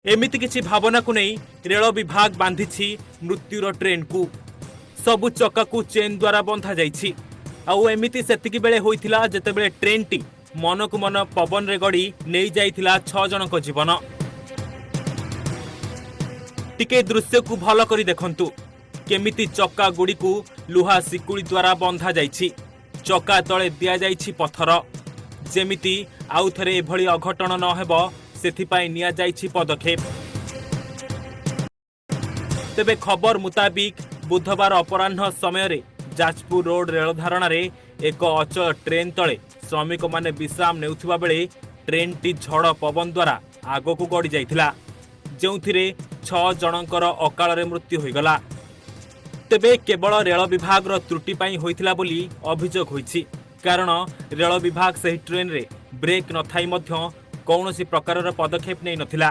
ଏମିତି କିଛି ଭାବନାକୁ ନେଇ ରେଳ ବିଭାଗ ବାନ୍ଧିଛି ମୃତ୍ୟୁର ଟ୍ରେନ୍କୁ। ସବୁ ଚକାକୁ ଚେନ୍ ଦ୍ୱାରା ବନ୍ଧାଯାଇଛି। ଆଉ ଏମିତି ସେତିକି ବେଳେ ହୋଇଥିଲା, ଯେତେବେଳେ ଟ୍ରେନ୍ଟି ମନକୁ ମନ ପବନରେ ଗଡ଼ି ନେଇଯାଇଥିଲା 6 ଜଣଙ୍କ ଜୀବନ। ଟିକେ ଦୃଶ୍ୟକୁ ଭଲ କରି ଦେଖନ୍ତୁ, କେମିତି ଚକା ଗୁଡ଼ିକୁ ଲୁହା ଶିକୁଳି ଦ୍ୱାରା ବନ୍ଧାଯାଇଛି। ଚକା ତଳେ ଦିଆଯାଇଛି ପଥର। ଯେମିତି ଆଉ ଥରେ ଏଭଳି ଅଘଟଣ ନ ହେବ, ସେଥିପାଇଁ ନିଆଯାଇଛି ପଦକ୍ଷେପ। ତେବେ ଖବର ମୁତାବିକ, ବୁଧବାର ଅପରାହ୍ନ ସମୟରେ ଯାଜପୁର ରୋଡ ରେଳଧାରଣାରେ ଏକ ଅଚଳ ଟ୍ରେନ୍ ତଳେ ଶ୍ରମିକମାନେ ବିଶ୍ରାମ ନେଉଥିବା ବେଳେ ଟ୍ରେନ୍ଟି ଝଡ଼ ପବନ ଦ୍ୱାରା ଆଗକୁ ଗଡ଼ି ଯାଇଥିଲା, ଯେଉଁଥିରେ 6 ଜଣଙ୍କର ଅକାଳରେ ମୃତ୍ୟୁ ହୋଇଗଲା। ତେବେ କେବଳ ରେଳ ବିଭାଗର ତ୍ରୁଟି ପାଇଁ ହୋଇଥିଲା ବୋଲି ଅଭିଯୋଗ ହୋଇଛି, କାରଣ ରେଳ ବିଭାଗ ସେହି ଟ୍ରେନ୍ରେ ବ୍ରେକ୍ ନଥାଇ ମଧ୍ୟ କୌଣସି ପ୍ରକାରର ପଦକ୍ଷେପ ନେଇନଥିଲା।